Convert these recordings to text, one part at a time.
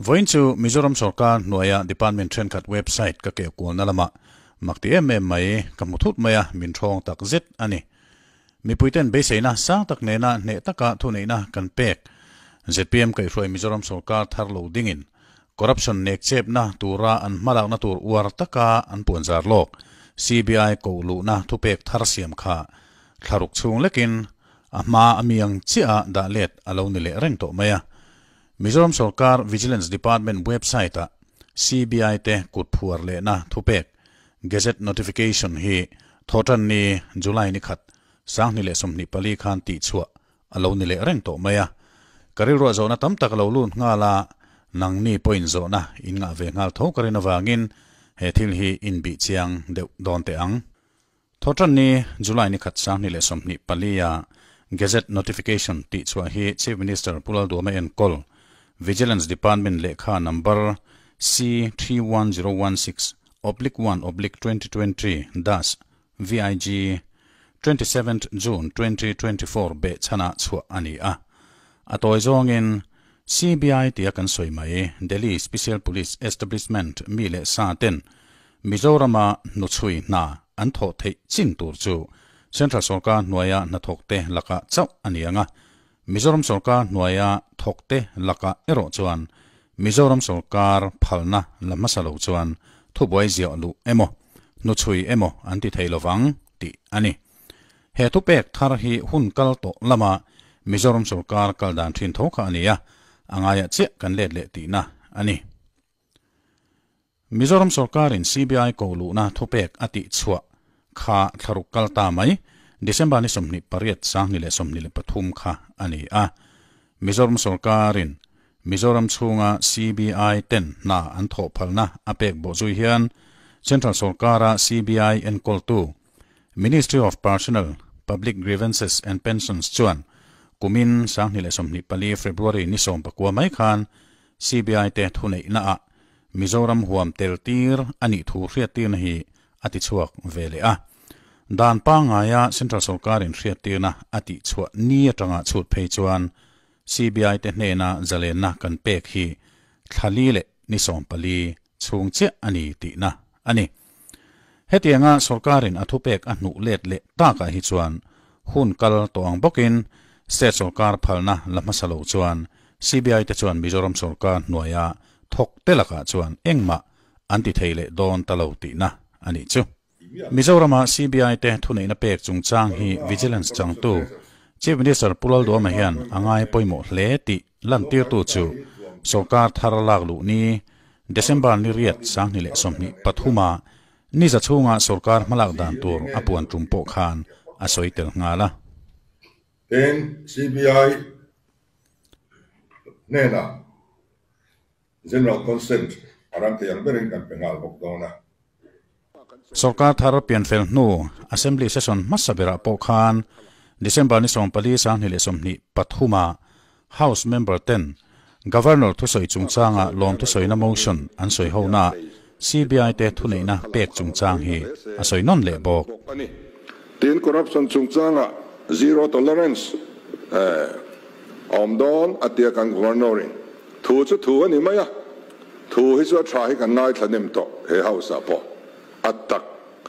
Vawiin chu Mizoram sorkar hnuaia department thenkhat website ka keh kualna lamah mak ti em em mai ka hmu thut mai a, min thawng tak zet a ni. Mipuiten beiseina sang tak nena hneh taka thuneihna kan pek zpm kaihhruai Mizoram sorkar thar lo dingin corruption nek chepna tura an hmalakna tur uar taka an puanzar lawk CBI koh luhna thupek thar siam kha thlaruk chhung lekin a hma a mi ang chiah a dah let a lo ni leh reng tawh mai a. Mizoram sorkar Vigilance Department website-ah CBI te kut phuar lehna thupek, Gazette Notification, hi thawhtan ni July ni khat, 2024 khan tihchhuah a lo ni leh reng tawh mai a. Ka rilruah zawhna tam tak a lo lut nghal a, nangni pawhin zawhna in ngah ve nghal tho ka rin avangin he thil hi inbih chiang deuh dawn teh ang. Thawhtan ni July ni khat 2024 a Gazette Notification tih chhuah hi Chief Minister Pu Lalduama enkawl Vigilance Department lehkha number C31016 oblique one oblique 2020 dash VIG 27th June 2024 behchhana chhuah a ni a. A tawi zawngin CBI tia kan sawi mai Delhi Special Police Establishment mi leh sa ten Mizorama hnuchhui hna an thawh theih chin tur chu Central sorkar hnuaia hnathawkte lakah chauh a ni ang a, Mizoram sorkar hnuaia thawkte lakah erawh chuan Mizoram sorkar phalna la hmasa lo chuan thubuai ziah luh emaw, hnuchhui emaw an ti thei lovang tih a ni. He thupek thar hi hun kal tawh lama Mizoram sorkar kal dan thin tho kha a ni a, a ngaiah chiah kan let leh tihna a ni. Mizoram sorkarin CBI koh luhna thupek a tih chhuah kha thlaruk kal ta mai, December ni 28 2023 kha a ni a. Mizoram sorkarin Mizoram chhunga CBI ten hna an thawh phalna a pek bawh zui hian Central sorkara CBI enkawltu Ministry of Personnel, Public Grievances and Pensions chuan kumin 2024 February ni 19 mai khan CBI te thuneihna ah Mizoram huam tel tir a nih thu hriattirna hi a ti chhuak ve leh a. Dan pangngaia Central sorkarin hriattirna a tih chhuah ni atanga chhut phei chuan CBI te hnena zalenna kan pek hi thla li leh ni 14 chhung chiah a ni tihna a ni. Hetianga sorkarin a thupek a hnuh let leh takah hi chuan hun kal tawh ang bawkin state sorkar phalna la hmasa lo chuan CBI te chuan Mizoram sorkar hnuaia thawk te lakah chuan engmah an ti thei leh dawn ta lo tihna a nih chu. Mizorama CBI te thuneihna pek chungchang hi Vigilance changtu Chief Minister Pu Lalduama hian a ngai pawimawh hle tih lantirtu chu sorkar thar lak luh ni December ni riat 2023 a ni za chhunga sorkar hmalak dan tur a puan tum pawh khan a sawi tel nghal a. Tin, CBI hnenah General Consent a ram thei ang berin kan pe nghal bawk dawn a. Sorkar thar pianfel hnu Assembly session hmasa berah pawh khan December ni 14 2023 a House member ten Governor thusawi chungchanga lawm thusawina motion an sawi honaah CBI te thuneihna pek chungchang hi a sawi nawn leh bawk. Tin, corruption chungchanga zero tolerance a awm dawn a tia kan Governor-in Thu chu thu a ni mai a, thu hi chu a tha hi kan ngaithla nem tawh he house ah pawh a tak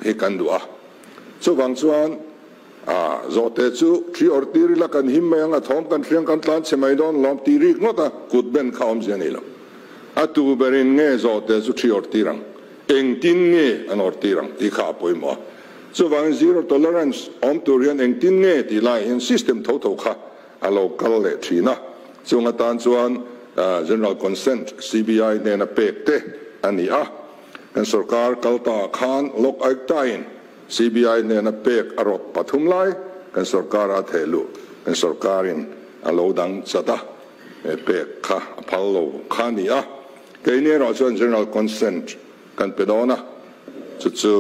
hi kan duh a, chuvang chuan ah zawhte chu thi awrh tir ila kan him mai ang a thawm kan hriang kan tlan chhe mai dawn lawm ti rik ngawt a kut ben kha awmzia nei lo, a tu berin nge zawhte chu thi awrh tir ang, engtin nge an awrh tir ang tih kha a pawimawh a, chuvangin zero tolerance awm tur hian engtin nge tih laiah hian system tho tho kha a lo kal leh thin a, chung atan chuan General Consent CBI hnena pek te a ni a, kan sorkar kal ta ah khan Lok Ayukta-in CBI hnena pek a rawt pathum lai kan sorkar a theh luh kan sorkarin a lo dang chat a, pek kha a phal lo kha a ni a, keini erawh chuan General Consent kan pe dawn a, chu chu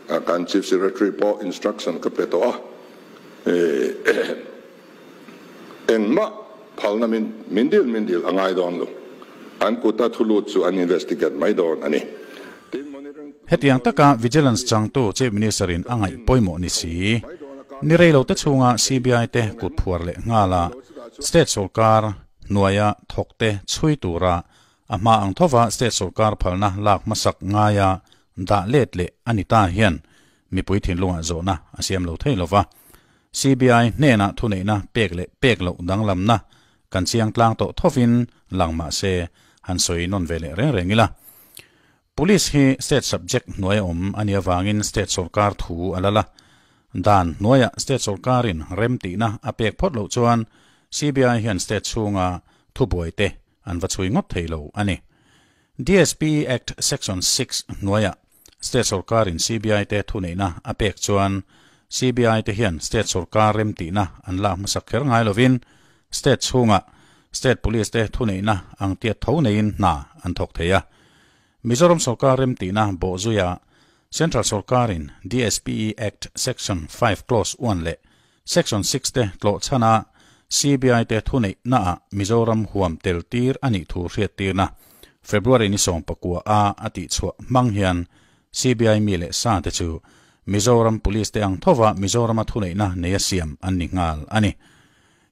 kan Chief Secretary pawh instruction ka pe tawh a. Engmah phalna min min dil min dil a ngai dawn lo. An kuta thu lut chu an investigate mai dawn a ni. Tin monitoring Hetiang taka Vigilance changtu Chief Minister in a ngaih pawimawh ni si. Ni rei lo te chhunga CBI te kut phuar leh nghala State sorkar hnuaia thawk te chhui tura A hma ang thova state sorkar phalna lak hmasak ngaia dah let leh a ni ta hian mipui thinlungah zawhna a siam lo thei lova. CBI hnenah thuneihna pek leh pek loh danglamna kan chiang tlang tawh thovin lang mah se han sawi nawn ve leh reng reng ila. Police hi state subject hnuaia awm a nih avangin state sorkar thu a lal a. Dan hnuaia state sorkarin rem tihna a pek phawt loh chuan CBI hian state chhunga thubuaite an va chhui ngawt thei lo a ni. DSP Act Section 6 hnuaiah State sorkarin CBI te thuneihna a pek chuan CBI te hian State sorkar remtihna an lak hmasak kher ngai lovin State chhungah State Police te thuneihna ang tiat tho neiin hna an thawk thei a. Mizoram sorkar remtihna bawhzuia Central sorkarin DSPE Act Section 5 Clause 1 leh Section 6 te tlawh chhana CBI te thuneihnaah Mizoram huam tel tir a nih thu hriattirna February ni 19 a a tihchhuah hmang hian CBI mi leh sa te chu Mizoram Police te ang thova Mizorama thuneihna neia siam an ni nghal a ni.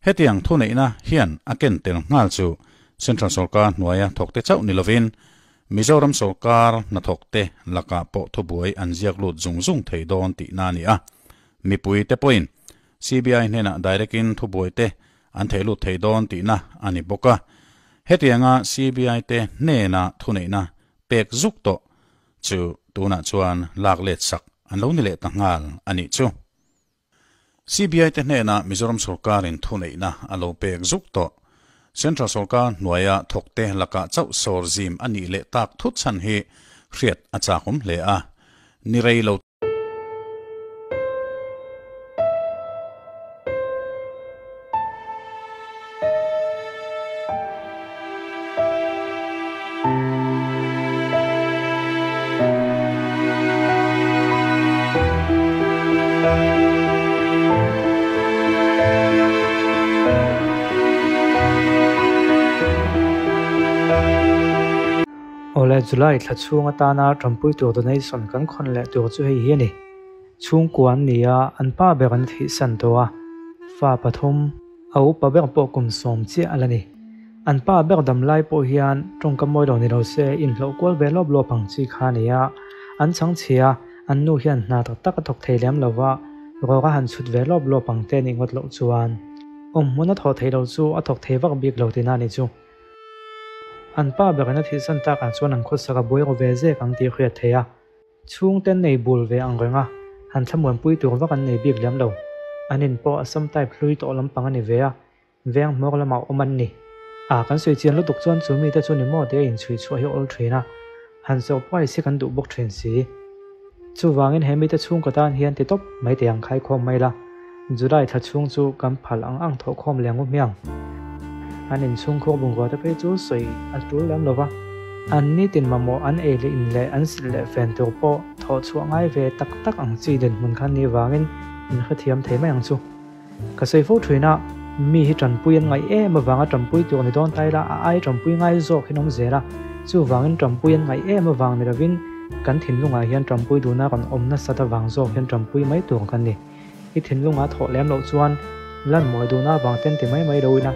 Hetiang thuneihna hian a ken tel nghal chu Central sorkar hnuaia thawkte chauh ni lovin Mizoram sorkar hnathawkte lakah pawh thubuai an ziak lut zung zung thei dawn tihna a ni a. Mipui te pawhin CBI hnenah direct in thubuai te an thei lut thei dawn tihna a ni bawk a. Hetianga CBI te hnena thuneihna pek zuk tawh chu tunah chuan lak let sak an lo ni leh ta nghal a nih chu. CBI te hnena Mizoram sorkarin thuneihna a lo pek zuk tawh. Central sorkar hnuaia thawkte lakah chauh sawr zim a nih leh tak thut chhan hi hriat a chakawm hle a. Ni rei lo. Awle July thla chhung atana tanpui tur donation kan khawn leh tur chu hei hi a ni. Chhungkua an ni a, an pa ber an thihsan tawh a, fa pathum, a upa ber pawh kum sawm chiah a la ni. An pa ber dam lai pawh hian tawngka mawi lo ni lo se inhlawh kual ve lawp lawp ang chi kha a ni a, an chhang chhia, an nu hian hna tak tak a thawk thei lem lo va, rawk a han chhut ve lawp lawp ang te nih ngawt loh chuan awm hmun a thawh theih loh chu a thawk thei vak bik lo tihna a ni chu. An pa berin a thihsan takah chuan an khawsak a buai ru ve zek ang tih hriat theih a. Chhungte an nei bul ve ang reng a, han thlamuanpui tur vak an nei bik lem lo. An in pawh a sam type hlui tawh lampang a ni ve a, veng hmawr lamah awm an ni. A, kan sawi chian lutuk chuan chu mite chu ni maw tia inchhui chhuah hi a awl thin a, han surprise hi kan duh bawk thin si. Chuvangin he mite chhungkaw tan hian ti tawp mai teh ang khaikhawm mai la, July thla chhung chu kan phal ang ang thawhkhawm leh ngu hmiang. An inchhungkhur bungrua te phei chu sawi a tul lem lo va, an nitin mamawh an ei leh in leh an silh leh fen tur pawh thawh chhuah ngai ve tak tak ang chi dinhmun khan ni vangin in hrethiam thei mai ang chu. Ka sawi fo thin a, mi hi tanpui an ngaih em avanga tanpui tur ni dawn ta ila a ai tanpui ngai zawk hi an awm zel a, chuvangin tanpui an ngaih em avang ni lovin kan thinlungah hian tanpui duhna rawn awm nasat avang zawk hian tanpui mai tur kan ni. I thinlunga thawh lem loh chuan lan mawi duhna avang ten ti mai mai lo ila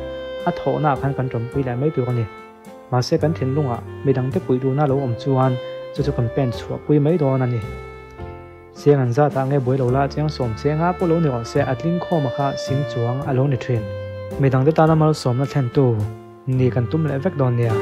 a thawhnaah khan kan tanpui leh mai tur a ni. Mahse kan thinlungah midangte puih duhna lo awm chuan chu chu kan pen chhuahpui mai dawn a ni. Chiang an zat ah nge buai lo la chiang sawm che nga pawh lo ni rawh se a tling khawm a kha sing chuang a lo ni thin. Midang te tana malsawmna thlentu ni kan tum leh vek dawn nia.